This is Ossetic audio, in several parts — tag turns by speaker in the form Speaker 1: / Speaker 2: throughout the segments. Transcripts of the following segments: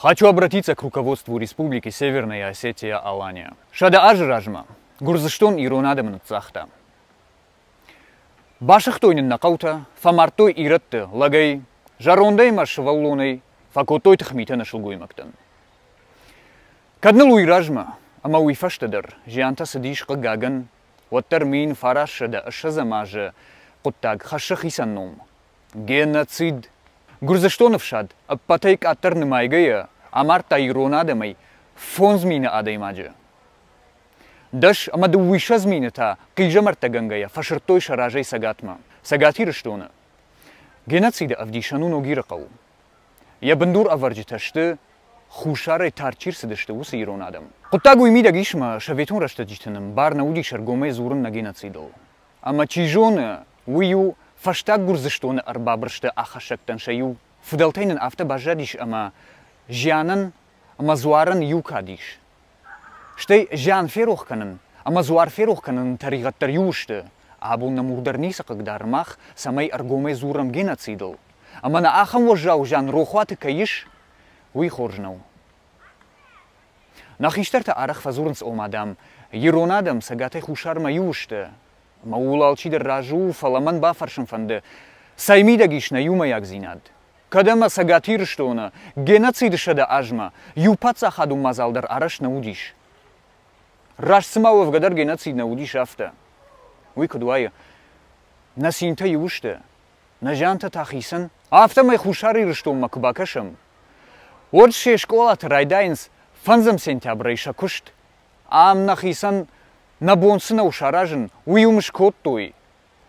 Speaker 1: Хочу обратиться к руководству Республики Северная Осетия-Алания. 100 азы размӕ Гуырдзыстон ирон адӕмы ныццагъта. Басыгътой нын нӕ хъӕутӕ, фӕмардтой ирӕтты лӕгӕй, зӕрондӕй ӕмӕ сывӕллонӕй, фӕкодтой тыхмитӕ нӕ сылгоймӕгтӕн. Кӕд ныл уый размӕ ӕмӕ уый фӕстӕ дӕр зиантӕ цыдис хъыгагӕн, уӕддӕр 1920 азы хъуыддаг хӕссы хицӕн ном – геноцид. Гуырдзыстоны фсад ӕппӕтӕй къаддӕр нымайгӕйӕ амардта ирон адӕмӕй 5000 адӕймаджы. 21 000 та хъизӕмӕрттӕгӕнгӕйӕ фӕсырдтой сӕ разӕй Цӕгатмӕ. Цӕгат Ирыстоны геноциды ӕвдисӕн у Ногиры хъӕу. Йӕ бындур ӕвӕрджытӕ сты Хуссарӕй тард чи рцыдысты, уыцы ирон адӕм. Хъуыддаг уый мидӕг ис, ӕмӕ советон рӕстӕджыты нын бар нӕ уыдис ӕргомӕй дзурын нӕ геноцидыл. Ӕмӕ чи зоны, уый у фӕстаг Гуырдзыстоны ӕрбабырсты аххосӕгтӕн сӕ иу. Фыдӕлтӕй нын афтӕ баззадис, ӕмӕ зианӕн ӕмӕ дзуарӕн иу кад ис. Стӕй зиан ферох кӕнын ӕмӕ дзуар ферох кӕнын тӕригъӕд дӕр иу сты. Абон нӕ мур дӕр ницы хъыгдары мах, цӕмӕй ӕргомӕй дзурӕм геноцидыл. Ӕмӕ нӕ ахӕм уӕззау зиан рохуаты кӕй ис, уый хорз нӕу. Нӕ хистӕртӕ арӕх фӕдзурынц, ома, дам, ирон адӕм Цӕгатӕй Хуссармӕ иу сты. Ӕмӕ ууыл алчидӕр разы у, фӕлӕ мӕн бафӕрсын фӕнды, цӕй мидӕг ис нӕ иумӕйагдзинад? Кӕд ӕмӕ Цӕгат Ирыстоны геноциды 100 азмӕ иу паддзахадон мадзал дӕр арӕзт нӕ уыдис. Раст цыма уӕвгӕ дӕр геноцид нӕ уыдис, афтӕ. Уый куыд уайы? Нӕ цинтӕ иу сты, нӕ зиантӕ та хицӕн. Афтӕмӕй Хуссар Ирыстонмӕ куы бакӕсӕм, уӕд се скъолаты райдайынц фӕндзӕм сентябрӕй сӕ куыст. Ам нӕхицӕн нӕ бон цы нӕу саразын, уый уым скодтой.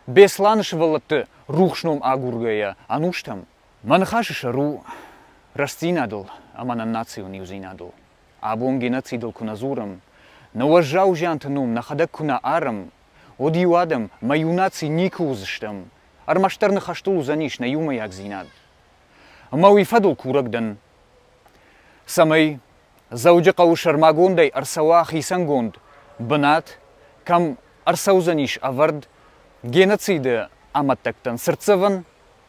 Speaker 1: Беслӕны сывӕллӕтты рухс ном агургӕйӕ ӕнустӕм. Мӕ ныхасы сӕр у рӕстдзинадыл ӕмӕ нӕ национ иудзинадыл. Абон геноцидыл куы нӕ дзурӕм, нӕ уӕззау зианты ном нӕхӕдӕг куы нӕ арӕм, уӕд иу адӕм мӕ иу наци никуы уыдзыстӕм, ӕрмӕстдӕр ныхӕстыл уыдзӕнис нӕ иумӕйагдзинад. Ӕмӕ уый фӕдыл курӕг дӕн, цӕмӕй Дзӕуджыхъӕуы сӕрмагондӕй ӕрцӕуа хицӕнгонд бынат, кӕм ӕрцӕудзӕнис ӕвӕрд геноциды амӕттӕгтӕн цыртдзӕвӕн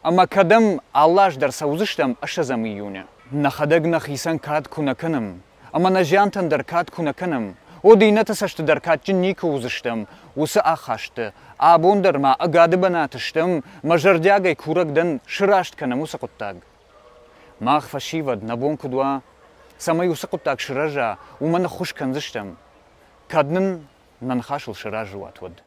Speaker 1: ӕмӕ кӕдӕм алы аз дӕр цӕудзыстӕм 20 июны. Нӕхӕдӕг нӕхицӕн кад куы нӕ кӕнӕм ӕмӕ нӕ зиантӕн дӕр кад куы нӕ кӕнӕм, уӕд иннӕты цӕсты дӕр кадджын никуы уыдзыстӕм уыцы ахасты. Абон дӕр ма ӕгады бынаты стӕм, мӕ зӕрдиагӕй курӕг дӕн, сраст кӕнӕм уыцы хъуыддаг. Мах, фӕсивӕд, нӕ бон куыд уа, цӕмӕй уыцы хъуыддаг сырӕза, уымӕн ӕххуыс кӕндзыстӕм, кӕд нын нӕ ныхасыл сразы уат, уӕд.